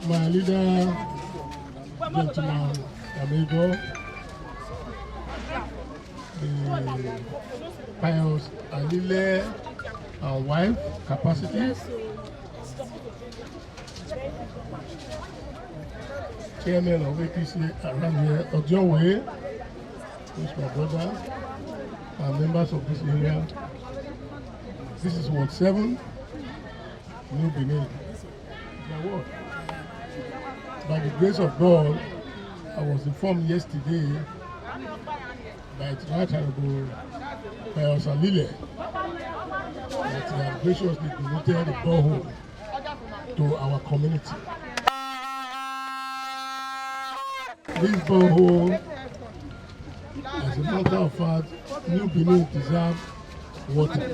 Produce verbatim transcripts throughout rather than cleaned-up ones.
My leader, gentleman, amigo, the pious Alile and wife capacity, chairman of A P C around here, Ojowe, who's my brother, and members of this area. This is Ward seven, New Benin. It's my ward. By the grace of God, I was informed yesterday by the Right Honorable Pius Alile that he has graciously donated a borehole to our community. This borehole, as a matter of fact, New Benin deserve water,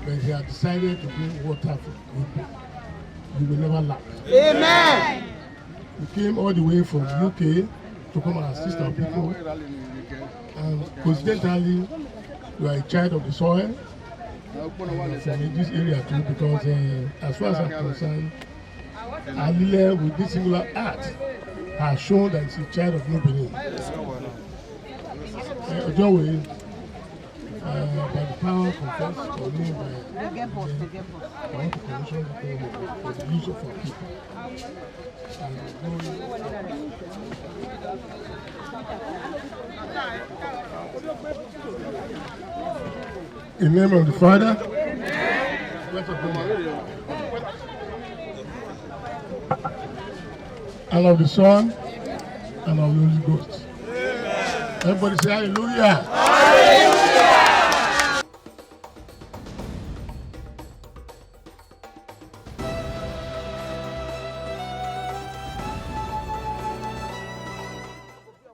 but he had decided to bring water for people. You will never lack. Amen. We came all the way from U K to come and assist our people. And coincidentally, you are a child of the soil. And you are from this area too, because, uh, as far as I'm concerned, Alile, with this singular act, has shown that he's a child of New Benin. Uh, Ojowe, uh, by the power confessed for me by the, I want to commission the people for the use of our people. And the glory. In the name of the Father, and of the Son, and of the Holy Ghost. Everybody say hallelujah.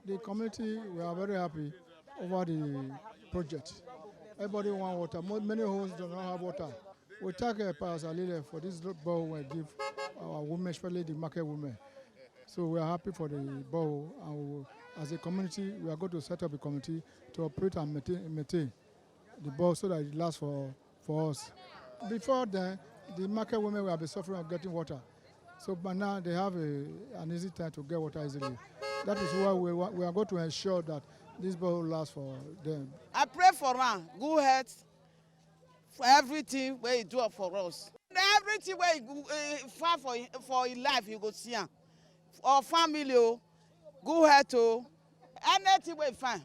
The community, we are very happy over the project. Everybody want water. Mo- Many homes do not have water. We thank uh, Pastor Lile for this little borehole we give our women, especially the market women. So we are happy for the borehole, and we, as a community, we are going to set up a committee to operate and maintain, maintain the borehole so that it lasts for, for us. Before then, the market women will be suffering of getting water. So by now, they have a, an easy time to get water easily. That is why we, wa- we are going to ensure that this borehole lasts for them. I pray for am, good health, for everything wey e do am for us. Everything wey e go- eh, far for him- for him life, you go see am. For family o, good health o, anything wey fine,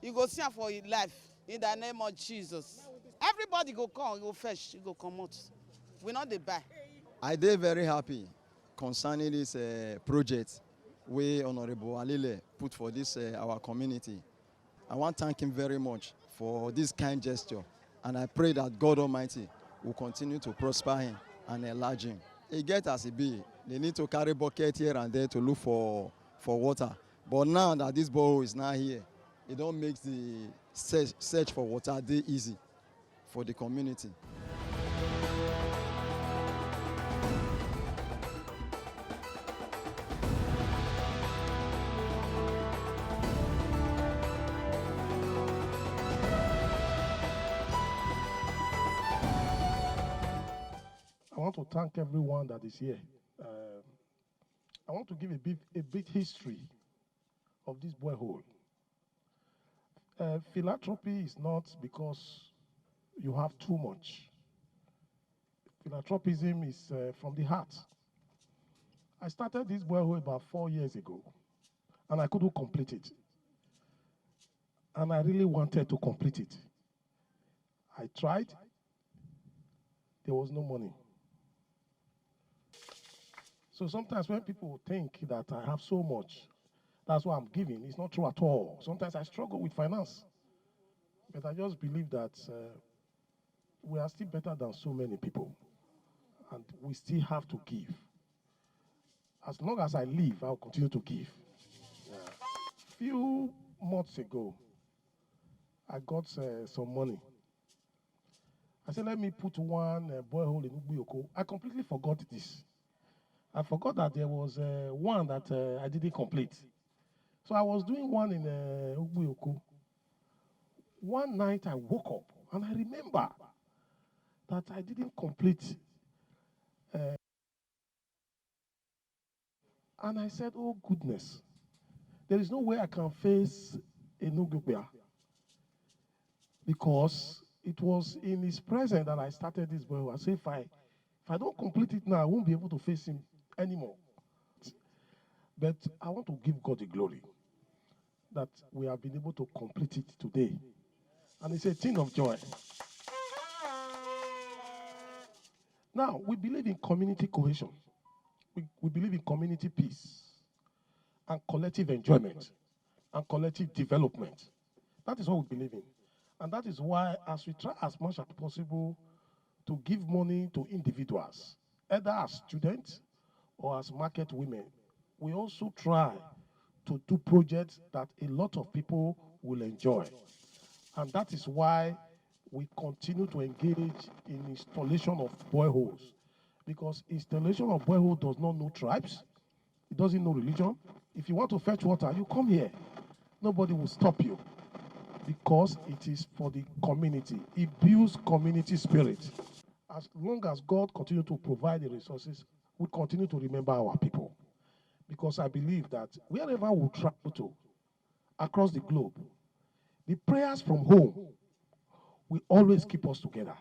you go see am for him life in the name of Jesus. Everybody go come, go fetch, go comot. We no dey buy. I dey very happy concerning this uh, project wey Honorable Alile put for this uh, our community. I want to thank him very much for this kind gesture, and I pray that God Almighty will continue to prosper him and enlarge him. E get as e be, they need to carry bucket here and there to look for for water. But now that this borehole is now here, e don make the search, search for water dey easy for the community. I want to thank everyone that is here. Um, I want to give a bit, a bit history of this borehole. Uh, philanthropy is not because you have too much. Philanthropism is uh, from the heart. I started this borehole about four years ago, and I couldn't complete it. And I really wanted to complete it. I tried. There was no money. So sometimes when people think that I have so much, that's why I'm giving, it's not true at all. Sometimes I struggle with finance. But I just believe that uh, we are still better than so many people. And we still have to give. As long as I live, I'll continue to give. Yeah. Few months ago, I got uh, some money. I said, let me put one uh, borehole in Ugbuyoko. I completely forgot this. I forgot that there was uh, one that uh, I didn't complete. So I was doing one in uh, Ugbuyoko. One night I woke up and I remember that I didn't complete uh, And I said, "Oh goodness, there is no way I can face Enugubia," because it was in his presence that I started this boy. I say, "If I, if I don't complete it now, I won't be able to face him anymore." But I want to give God the glory that we have been able to complete it today. And it's a thing of joy. Now, we believe in community cohesion. We, we believe in community peace and collective enjoyment and collective development. That is what we believe in. And that is why, as we try as much as possible to give money to individuals, either as students or as market women, we also try to do projects that a lot of people will enjoy. And that is why we continue to engage in installation of boreholes, because installation of borehole does not know tribes, it doesn't know religion. If you want to fetch water, you come here. Nobody will stop you, because it is for the community. It builds community spirit. As long as God continue to provide the resources, we continue to remember our people, because I believe that wherever we travel to across the globe, the prayers from home will always keep us together,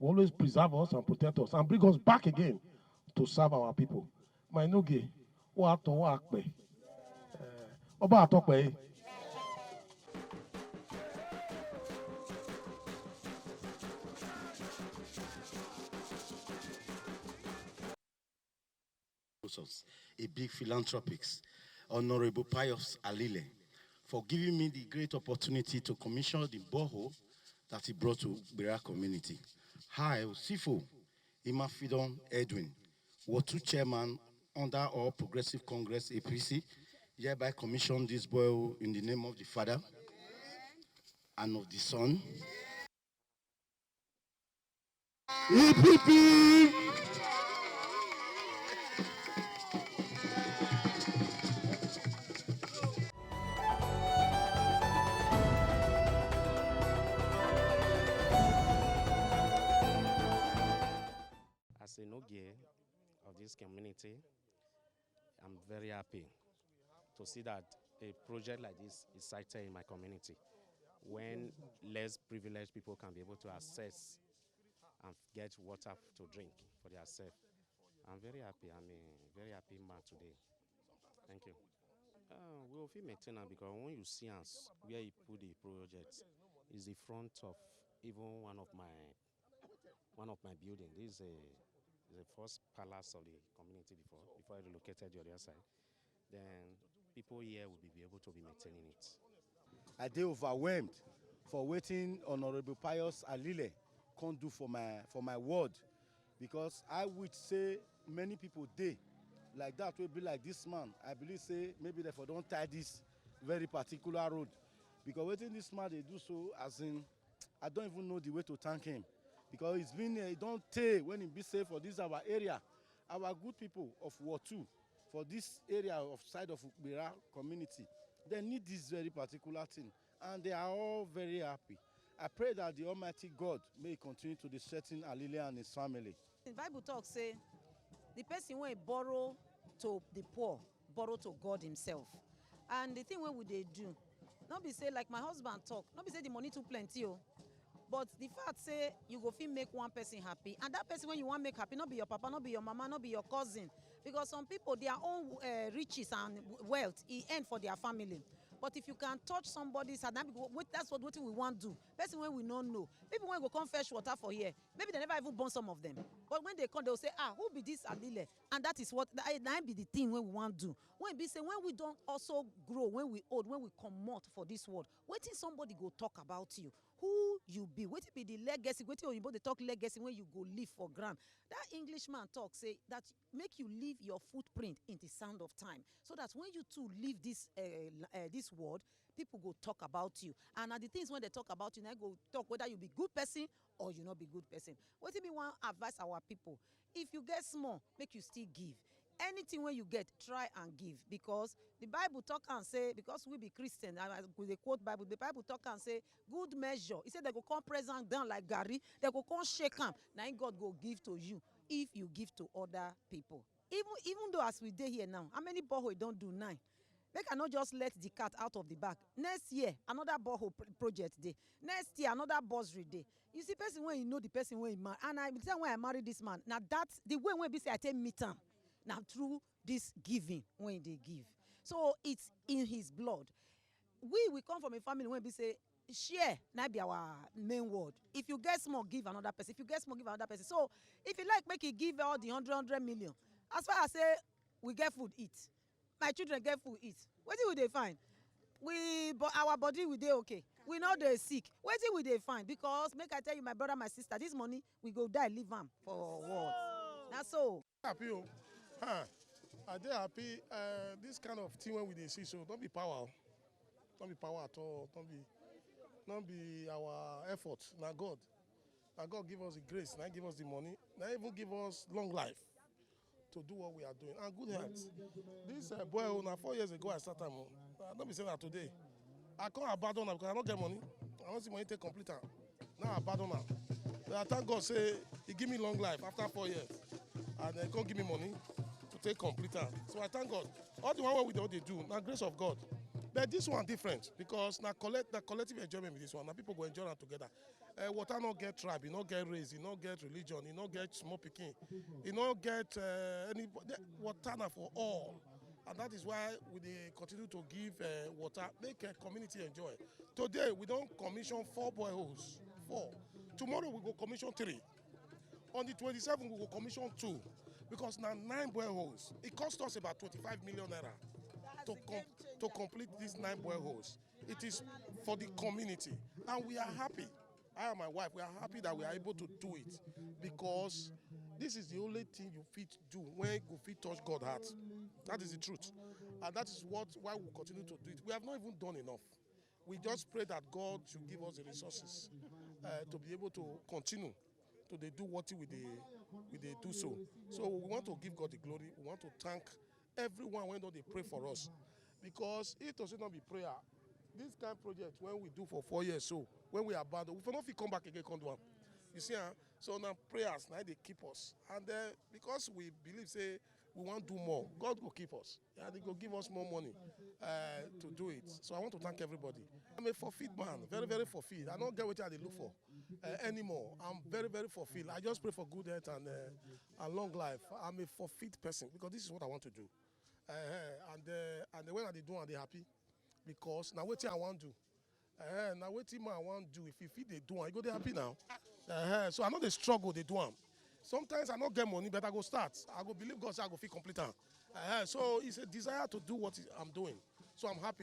will always preserve us and protect us and bring us back again to serve our people. My noge, wa to wa pe. Eh, Ọba Atọpẹ. Sponsors, a big philanthropist, Honorable Pius Alile, for giving me the great opportunity to commission the borehole that he brought to Gbera community. Hi, Sifo Imafidon Edwin, Wotu chairman under All Progressive Congress, A P C, hereby commission this borehole in the name of the Father and of the Son. Hip, hip, hip. As a Nogie of this community, I'm very happy to see that a project like this is sited in my community, when less privileged people can be able to access and get water to drink for themselves. I'm very happy. I'm a very happy man today. Thank you. Uh, we will feel maintain am because when you see am s- where he put the project, is the front of even one of my one of my building. This is a is the first palace of the community before before I relocated the other side. Then people here will be, be able to be maintaining it. I dey overwhelmed for wetin Honourable Pius Alile come do for my for my ward, because I wish say many people dey like that wey be like this man. I believe say maybe dem for don tie this very particular road, because wetin this man dey do so, as in, I don't even know the way to thank him, because it's been e don tey when e be say for this our area, our good people of Wotu for this area of side of Ukpera community, they need this very particular thing, and they are all very happy. I pray that the Almighty God may continue to strengthen Alile and his family. The Bible talk say the person wey borrow to the poor borrow to God himself. And the thing wey we dey do, no be say, like my husband talk, no be say the money too plenty o, but the fact say you go fit make one person happy, and that person wey you wan make happy no be your papa, no be your mama, no be your cousin, because some people, their own uh, riches and wealth e end for their family. But if you can touch somebody's heart, that be what, that's what wetin we wan do. Person wey we no know, people wey go come fetch water for here, maybe they never even born some of them, but when they come, they will say, "Ah, who be this Alile?" And that is what na na be the thing wey we wan do. When be say when we don also grow, when we old, when we comot for this world, wetin somebody go talk about you? Who you be? Wetin be the legacy? Wetin oyibo dey talk legacy, when you go leave for ground? That Englishman talk say that make you leave your footprint in the sand of time, so that when you too leave this uh, uh, this world, people go talk about you, and na the things wey dem talk about you na go talk whether you be good person or you no be good person. Wetin be wan advice our people? If you get small, make you still give. Anything wey you get, try and give, because the Bible talk am say, because we be Christian, and I go dey quote Bible, the Bible talk am say, "Good measure," e say dem go come press am down like garri, dem go come shake am, na im God go give to you if you give to other people. Even even though as we dey here now, how many borehole e don do now? Make I no just let the cat out of the bag. Next year, another borehole pr- project dey. Next year, another bursary dey. You see, person wey you know, the person wey you marry, and I the time when I marry this man, na that the way wey be say I take meet am, na through this giving wey he dey give. So it's in his blood. We we come from a family wey be say share na be our main word. If you get small, give another person. If you get small, give another person. So if you like, make you give all the hundred hundred million. As far as say we get food eat, my children get food eat, wetin we dey find? We but our body we dey okay. We no dey sick. Wetin we dey find? Because make I tell you, my brother, my sister, this money we go die leave am for world. Na so. Happy o. Huh. I dey happy. Uh, this kind of thing when we dey see so, don't be power. Don't be power at all. Don't be, don't be our effort. Now God. Now God give us the grace. Now give us the money. Now even give us long life to do what we are doing and good health. This uh, boy, now four years ago I start am. I don't be saying that today. I can't abandon am because I don't get money. I don't see money take complete am. Now I abandon am. But I thank God say he give me long life after four years, and he come give me money to take complete am. So I thank God. All the one wey we don dey do na grace of God. But this one different because na collect na collective enjoyment be this one. Na people go enjoy am together. Uh, water no get tribe, e no get race, e no get religion, e no get small pikin, e no get uh, any water na for all. And that is why we dey continue to give uh, water make uh, community enjoy. Today we don commission four boreholes, four. Tomorrow we go commission three. On the twenty-seven we go commission two, because na nine boreholes. It cost us about twenty-five million naira to com to complete these nine boreholes. It is for the community, and we are happy. I and my wife, we are happy that we are able to do it, because this is the only thing you fit do when you fit touch God heart. That is the truth, and that is what why we continue to do it. We have not even done enough. We just pray that God should give us the resources uh, to be able to continue to dey do what we dey we dey do so. So we want to give God the glory. We want to thank everyone wey don dey pray for us, because if to say no be prayer, this kind project wey we do for four years so, when we abandon, we for no fit come back again come do am. You see am? So na prayers na dey keep us, and uh, because we believe say we wan do more, God go keep us and he go give us more money uh, to do it. So I want to thank everybody. I'm a fulfilled man, very very fulfilled. I don't get what I dey look for uh, anymore. I'm very very fulfilled. I just pray for good health and uh, and long life. I'm a fulfilled person because this is what I want to do. Uh, and uh, and when I dey do am, I dey happy because na wetin I wan do. Uh, na wetin man wan do, if he fit dey do am, he go dey happy now. Uh, so I no dey struggle dey do am. Sometimes I no get money, but I go start. I go believe God say I go fit complete am. Uh, so it's a desire to do what I'm doing. So I'm happy.